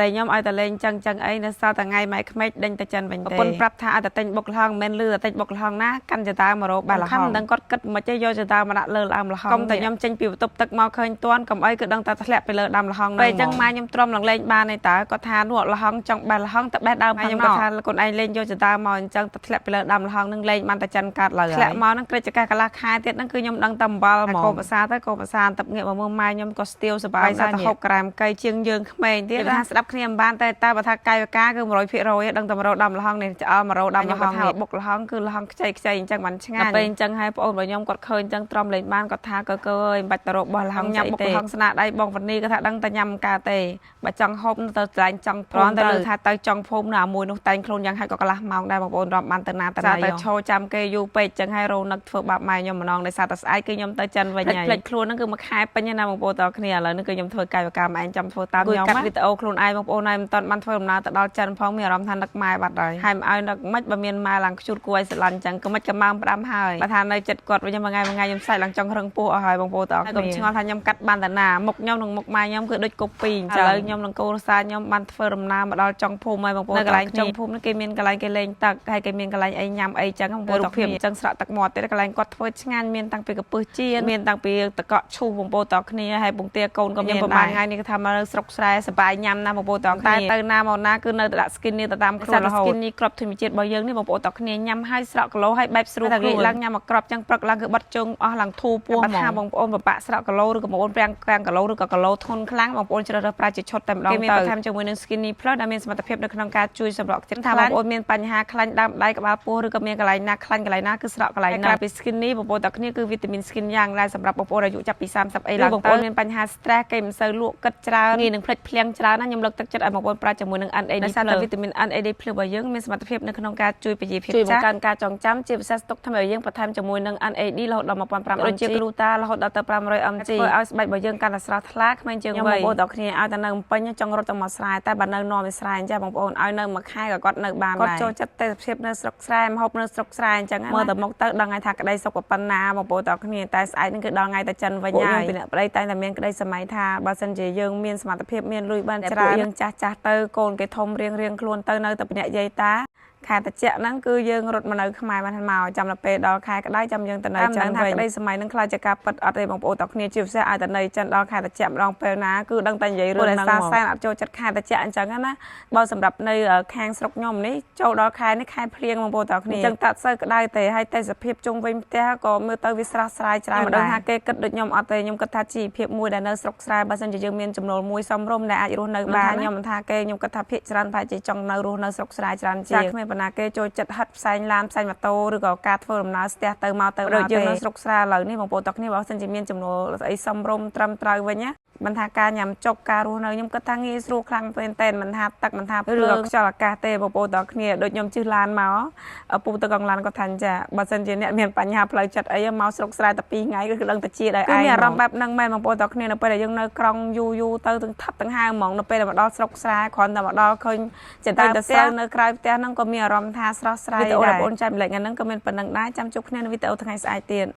តែខ្ញុំឲ្យតែលេងចឹងចឹងអីនៅសល់តែថ្ងៃម៉ែក្មេកដេញទៅចិនវិញទេប្រពន្ធប្រាប់ថាឲ្យតែទិញបុកល្ហុងមិនមែនលឺតែទិញបុកល្ហុងណាកាន់ចតាមករោបែរល្ហុងមិនដឹងគាត់គិតមិនទេយកចតាមកដាក់លើដើមល្ហុងកុំតែខ្ញុំចេញពីបន្ទប់ទឹកមកឃើញតាន់កុំអីគឺដឹងតែធ្លាក់ពីលើដើមល្ហុងហ្នឹងពេលចឹងម៉ែខ្ញុំទ្រាំឡើងលេងបានឯតើគាត់ថានោះល្ហុងចង់បែរល្ហុងទៅបេះដើមខ្ញុំគាត់ថាខ្លួនឯងលេងយកចតាមកអញ្ចឹងទៅធ្លាក់ពីលើដើមល្ហុងនឹងលេងបានតែចិនកាត់ឡើយធ្លាក់មកហ្នឹងក្រិចចកេះកន្លះខែទៀតហ្នឹងគឺខ្ញុំដឹងតែអំបិលហ្មងកោភាសាទៅកោភាសាទឹកងាកមកមើលម៉ែខ្ញុំក៏ស្ទាវសប្បាយសាទៅហូបក្រែមកៃជាងយើងក្មេងទៀតថាស្ដាប់គ្នាមិនបានតែតែបើថាកាយវិការគឺ100%ដឹងតែ100ដើមល្ហុងនេះឆ្អល់100ដើមល្ហុងថាបុកល្ហុងគឺល្ហុងខ្ចីខ្ចីអញ្ចឹងបានឆ្ងាញ់ពេលអញ្ចឹងហើយប្អូនរបស់ខ្ញុំគាត់ឃើញអញ្ចឹងទ្រាំលេងបានគាត់ថាកើកើអើយមិនបាច់ទៅរកបោះល្ហុងញ៉ាំបុកល្ហុងស្នាដៃបងវណ្ណីគាត់ថាដឹងតែញ៉ាំកើតទេបើចង់ហូបទៅកន្លែងចង់ព្រមទៅលើថាទៅចង់ភូមិនៅអាមួយនោះតែងខ្លួនយ៉ាងហោចក៏កន្លះម៉ោងដែរបងប្អូនរាប់បានទៅណាទៅណាទៅឈរចាំគេយូរពេកអញ្ចឹងហើយរោនឹកធ្វើបាបម៉ែខ្ញុំម្ដងដោយសារតែស្អែកគឺខ្ញុំទៅចិនវិញហើយផ្លេចខ្លួនហ្នឹងគឺមួយខែពេញណាបងប្អូនតគ្នាឥឡូវនេះគឺខ្ញុំធ្វើកាយវិការម៉ែឯងចាំធ្វើតាមខ្ញុំកាត់វីដេអូខ្លួនឯងបងប្អូនហើយមិនទាន់បានធ្វើដំណើរទៅដល់ចិនផងមានអារម្មណ៍ថានឹកម៉ែបាត់ហើយហើយមិនឲ្យនឹកមិនបើមានម៉ែឡើងខ្ជូតគួរឲ្យស្រឡាញ់អញ្ចឹងក៏មិនក៏ម៉ើមផ្ដាំហើយបើថានៅចិត្តគាត់វិញមួយថ្ងៃមួយថ្ងៃខ្ញុំសាច់ឡើងចង់រឹងពោះអស់ហើយបងប្អូនតគ្នាកុំឆ្ងល់ថាខ្ញុំកាត់បានតាណាមុខខ្ញុំនិងមុខម៉ែខ្ញុំគឺដូចកូពីអញ្ចឹងឥឡូវខ្ញុំនិងកូនសាខ្ញុំបានធ្វើដំណើរមកដល់ចុងភូមិហើយបងប្អូននៅកន្លែងចុងភូមិនេះគេមានកន្លែងគេលេងទឹកហើយគេមានកន្លែងអីញ៉ាំអីចឹងបងប្អូនតគ្នាអញ្ចឹងស្រក់ទឹកមាត់ទៀតកន្លែងគាត់ធ្វើឆ្ងាញ់មានតាំងពីកពឹសចៀនមានតាំងពីតកក់ឈូសបងប្អូនតគ្នាហើយពងទាកូនក៏មានប្រហែលថ្ងៃនេះគេថាមកនៅស្រុកស្រែសប្បាយញ៉ាំណាស់បងប្អូនតគ្នាតែទៅណាមកណាគឺនៅតែដាក់ skin នេះទៅតាមខ្លួនរហូត skin នេះក្របធម្មជាតិរបស់យើងនេះបងប្អូនតគ្នាញ៉ាំហើយស្រក់គីឡូហើយបែបស្រួលខ្លួនឡើងញ៉ាំមកក្របចឹងព្រឹកឡើងគឺបត់ជើងអស់ឡើងធូរពោះហ្មងថាបងប្អូនពិបាកស្រក់គីឡូឬក៏បងប្អូនប្រាំងកាំងគីឡូឬក៏គីឡូធ្ងន់ខ្លាំងបងប្អូនជ្រើសរើសប្រើជាឈុតតែម្ដងទៅគេមានបន្ថែមជាមួយនឹង Skinny Plus ដែលមានសមត្ថភាពនៅក្នុងការជួយសម្រកចិត្តថាបងប្អូនមានបញ្ហាខ្លាញ់ដើមដៃក្បាលពោះឬក៏មានកន្លែងណាខ្លាញ់កន្លែងណាគឺស្រក់កន្លែងណាក្រៅពី Skinny បងប្អូនតគ្នាគឺវីតាមីន Skin យ៉ាងដែរសម្រាប់បងប្អូនអាយុចាប់ពី30អីឡើងបងប្អូនមានបញ្ហា stress គេមិនសូវលក់គិតច្រើនងាយនឹងភ្លេចភ្លាំងច្រើនណាខ្ញុំលើកទឹកចិត្តឲ្យបងប្អូនប្រើជាមួយនឹង NAD ដោយសារតែវីតាមីន NAD+ របស់យើងមានសមត្ថភាពនៅក្នុងការជួយពជាភាពជួយបង្កើនការចងចាំជាពិសេសស្តុកថ្មីរបស់យើងបន្ថែមជាមួយនឹង NAD រហូតដល់1500ដូចជាគ្លូតារហូតដល់ទៅ500 mg ធ្វើឲ្យស្បែករបស់យើងកាន់តែស្រស់ថ្លាក្មេងជាងវ័យបងប្អូនដល់គ្នាឲ្យតែនៅភ្នំពេញចង់រត់ទៅមកស្រែតែបើនៅនាំឲ្យស្រែអញ្ចឹងបងប្អូនឲ្យនៅមួយខែក៏គាត់នៅបានដែរគាត់ចូលចិត្តទេសភាពនៅស្រុកស្រែមហូបនៅស្រុកស្រែអញ្ចឹងមើលទៅមុខទៅដឹងហើយថាក្តីសុខប៉ុណ្ណាបងប្អូនដល់គ្នាតែស្អែកនេះគឺដល់ថ្ងៃទៅចិនវិញហើយពីអ្នកប្តីតែងតែមានក្តីសម័យថាបើសិនជាយើងមានសមត្ថភាពមានលុយបានច្រើនយើងចាស់ចាស់ទៅកូនគេធំរៀងរៀងខ្លួនទៅនៅតែភ្នាក់យាយតាខែតិចហ្នឹងគឺយើងរត់មកនៅខ្មែរបានមកចាំដល់ពេលដល់ខែក្តៅចាំយើងទៅនៅចិនវិញក្តីសម័យហ្នឹងខ្លាចជាការពិតអត់ទេបងប្អូនតគ្នាជាពិសេសឲ្យទៅនៅចិនដល់ខែតិចម្ដងពេលណាគឺដឹងតែនិយាយរឿងហ្នឹងមកសែនអត់ចូលចិត្តខែតិចអញ្ចឹងណាបើសម្រាប់នៅខាងស្រុកខ្ញុំនេះចូលដល់ខែនេះខែភ្លៀងបងប្អូនតគ្នាអញ្ចឹងតាត់សូវក្តៅទេហើយទេសភាពជុំវិញផ្ទះក៏មើលទៅវាស្រស់ស្រាយច្រើនមិនដឹងថាគេគិតដូចខ្ញុំអត់ទេខ្ញុំគិតថាជីវភាពមួយដែលនៅស្រុកស្រែបើសិនជាយើងមានចំណូលមួយសមរម្យដែលអាចរស់នៅបានខ្ញុំមិនថាគេខ្ញុំគិតថាភាគច្រើនប្រហែលជាចង់នៅរស់នៅស្រុកស្រែច្រើនជាងគ្មានបណ្ណាគេចូលចិត្តហិតផ្សែងឡានផ្សែងម៉ូតូឬក៏ការធ្វើដំណើរស្ទះទៅមកទៅដូចយើងនៅស្រុកស្រែឥឡូវនេះបងប្អូនតគ្នាបើសិនជាមានចំណូលស្អីសមរម្យត្រឹមត្រូវវិញណាមិនថាការញ៉ាំចុកការរស់នៅខ្ញុំគិតថាងាយស្រួលខ្លាំងមែនតើមិនថាទឹកមិនថាភ្លើងខ្យល់អាកាសទេបងប្អូនតគ្នាដូចខ្ញុំជិះឡានមកឪពុកទៅកងឡានគាត់ថាចាបើសិនជាអ្នកមានបញ្ហាផ្លូវចិត្តអីមកស្រុកស្រែតែ2ថ្ងៃគឺដឹងតែជាដែរឯងមានអារម្មណ៍បែបហ្នឹងមែនបងប្អូនតគ្នានៅពេលដែលយើងនៅក្រុងយូរយូរទៅទាំងថប់ទាំងហើមហ្មងនៅពេលដែលមកដល់ស្រុកស្រែគ្រាន់តែមកដល់ឃើញចិត្តតែស្រូវនៅក្រៅផ្ទះហ្នឹងក៏មានអារម្មណ៍ថាស្រស់ស្រាយដែរវីដេអូរបស់បងប្អូនចែកម្លែកថ្ងៃហ្នឹងក៏មានប៉ុណ្្នឹងដែរចាំជួបគ្នានៅវីដេអូថ្ងៃស្អែកទៀត។